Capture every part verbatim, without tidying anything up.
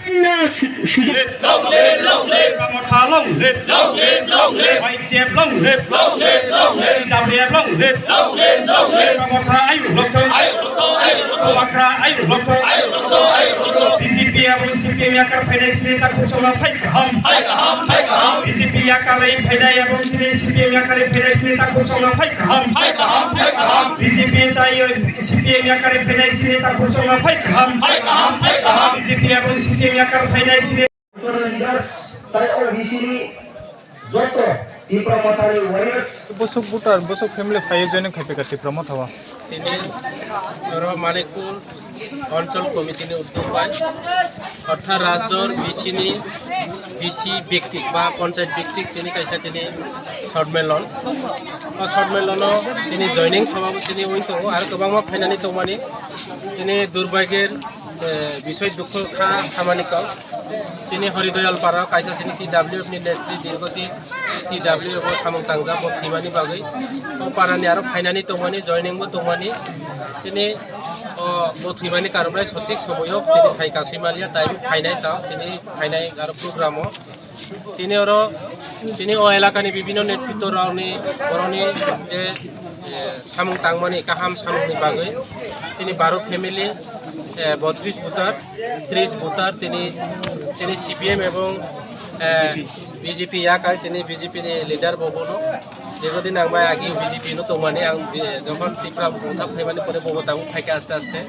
Long live, long live. Tipra Motha long live. Long live, long live. Y T F long live. Long live, long live. T W F long live. Long live, long live. Tipra Motha ayuk lokthok. Ayuk lokthok, ayuk lokthok. Bubagra ayuk lokthok. Ayuk lokthok, ayuk lokthok. B J P abo C P M yakar phainai sini takhuk chongma phai kaham. Phai kaham, phai kaham. B J P yakarwi phainai abo sini C P M yakarwi phainai sini takhuk chongma phai kaham. Phai kaham, phai kaham. B J P tai C P M yakarwi phainai sini takhuk chongma phai kaham. Phai kaham, phai kaham. B J P abo C P M yakar phainai sini. Cultural leaders, tai O B C ni joto Tipra Mothani warriors. Bosok voter, bosok family phaiwi joining khai phaikha Tipra Mothao. Tini oro Manikpur Anchal Committee ni uddog bai, orthat Rajdor B C ni, B C biktik ba panchayat biktik chini kaisa tini short melon. O short melon o tini joining sabha bo chini wng tongo, aro kwbangma phainani tongmani. Tini durbagir, eh, bisoi dukho kha samani kok. Chini Horidoyal para kaisa chini T W F ni netri dirgho din T W F o samung tangjak bo thwimani bagwi. O para ni aro phainani tongmani, joining bo tongmani. Tini o bo thwimani karon bai sothik somoyo tini phai kasui maliya, tai bo phainai tao chini phainai aro program o. Tini oro, tini o elakani bibhinno netritto rokni, borokni je, eh, samung tangmani, kaham samungni bagwi, tini baro family, eh, botris voter, tris voter, tini, tini C P M ebong, eh, B J P. B J P yakai, tini B J P ni leader bo bono. Dirghodin ang bai agi B J P no tongmani, ang, eh, jokhon Tipra Motha phaimani pore bobo tabuk phaikha aste aste.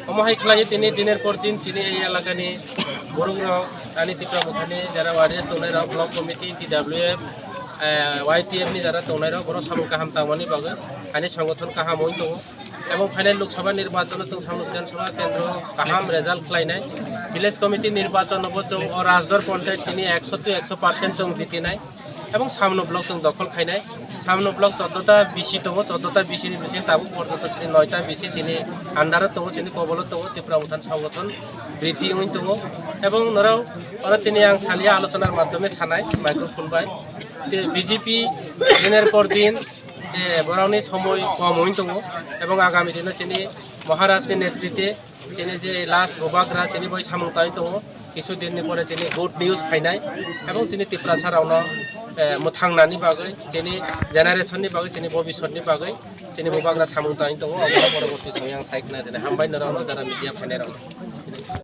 Omo hai khlai tini diner por din chini ei elakani borok rok, ani Tipra Mothani jara warriors tongnai rok, block committee, T W F, eh, Y T F ni jara tongnai rok, borok samung kaham tangmani bagwi, ani songothon kaham wng tongo. Ebong phainai Lok Sabha nirbachon o chwng Samno Bidhan Sabha kendro kaham result khlainai. Village committee nirbachon o bo chwng o Rajdor Panchayat chini ekso to ekso percent chwng jitinai. Ebong Samno block chwng dokhol khainai. Samno block choddo ta B C tongo, choddo ta B C ni bising tabuk porjonto chini noi ta B C chini under o tongo, chini kobolo tongo, Tipra Mothan songothon briddhi wngwi tongo. Ebong norok oro tini ang salia alochonar maddhome sanai microphone bai. Te B J P diner por din, eh, borokni somoi kom wngwi tongo. Ebong agami dino chini Maharaj ni netrite chini je last Bubagra chini bai samung tangwi tongo, kisu din ni pore chini good news phainai, ebong chini Tiprasa rokno, eh, mwthangnani bagwi, chini generation ni bagwi, chini bobiswt ni bagwi chini Bubagra samung tangwi tongo, obo poroborti somoyang sai khna jani hambai norokno jara media phainai rokno.